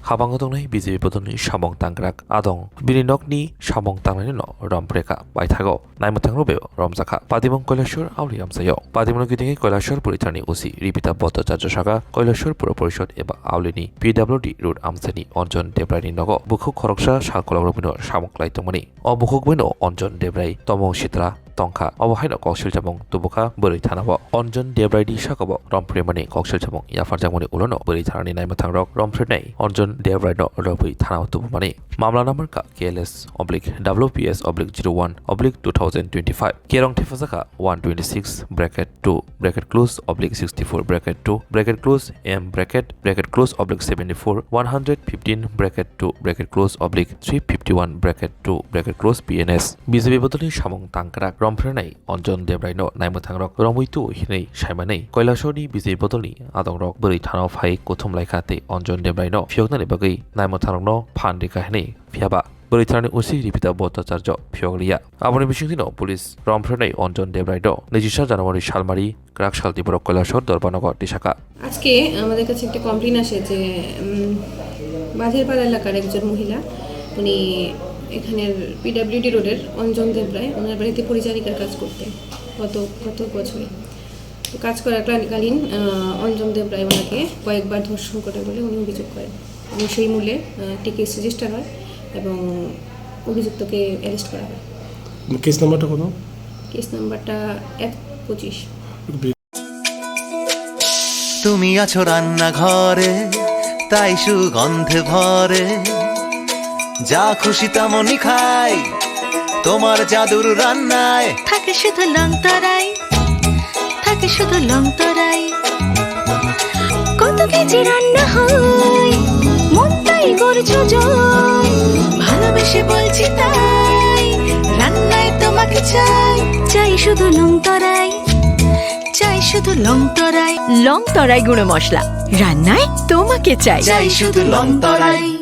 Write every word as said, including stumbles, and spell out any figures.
Habango tongnai B J P bodolni samung tangkrak adong. Bini nokni samung tangnaino romphrekha paithago. Naimwthangrok bai romjakha. Patimung Kailasor auli amchaio. Patimungno kitingwi Kailasor Poritarni O C Ripita Bhattacharya saka Kailasor Pura Porishad eba aulini P W D road amchaini Anjan Debraini nogo bukhuk khoroksa sal kholokrok bino samung khlai tongmani. O bukhuk bino Anjan Debrai tomung sitra tongkha. Obo haino kok silchamung tubukha bwrwi thanao. Anjan Debrai di sakao romphrimani kok silchamung yapharjakmani ulono bwrwi thanani naimwthangrok romphrinai Anjan Debraino romwi thanao tubumani. Mamla number ka K L S oblique W P S oblique zero one oblique two thousand twenty-five. Kerong thephajakha one twenty-six bracket two bracket close oblique sixty-four bracket two bracket close M bracket bracket close oblique seventy-four one hundred fifteen bracket two bracket close oblique three fifty-one bracket two bracket close P N S. B J P bodolni samung tangkrak romphrenai Anjan Debraino naimwthangrok romwi tu hinwi saimanwi Kailasorni B J P bodolni adongrok bwrwi thanao phai kuthum laikha tei Anjan Debraino phiyoknani bagwi naimwthangrokno phan rikha hinwi phiyaba bwrwi thanani O C Ripita Bhattacharya phiyok liya. Aboni bisingtwino police romphrenai Anjan Debraino nijisa January salmari kwrak sal tiboro Kailasor Dorbanogo tisaka. আজকে আমাদের কাছে একটা কমপ্লেন আসে যে উম, বাঁধেরপাড়া এলাকার একজন মহিলা, উনি এখানের পিডাব্লিউডি রোডের অঞ্জন দেবরায় ওনার বাড়িতে পরিচারিকার কাজ করতেন গত গত বছরে। তো কাজ করাকালীন আহ, অঞ্জন দেবরায় ওনাকে কয়েকবার ধর্ষণ করে বলে উনি অভিযোগ করেন এবং সেই মূলে আহ, একটি কেস রেজিস্টার হয় এবং অভিযুক্তকে অ্যারেস্ট করা হয়। কেস নাম্বারটা কত? কেস নাম্বারটা এক পঁচিশ। তুমি আছো রান্নাঘরে, তাই সুগন্ধে ভরে। যা খুশি তেমনই খাই, তোমার জাদুর রান্নায়। থাকে শুধু লংতরাই, থাকে শুধু লংতরাই। কত কেজি রান্না হয়, মনটাই করছো জয়। ভালোবেসে বলছি তাই, রান্নায় তোমাকে চাই। চাই শুধু লংতরাই, চাই শুধু লংতরাই। লংতরাই গুঁড়ো মশলা, রান্নায় তোমাকে চাই। চাই শুধু লংতরাই।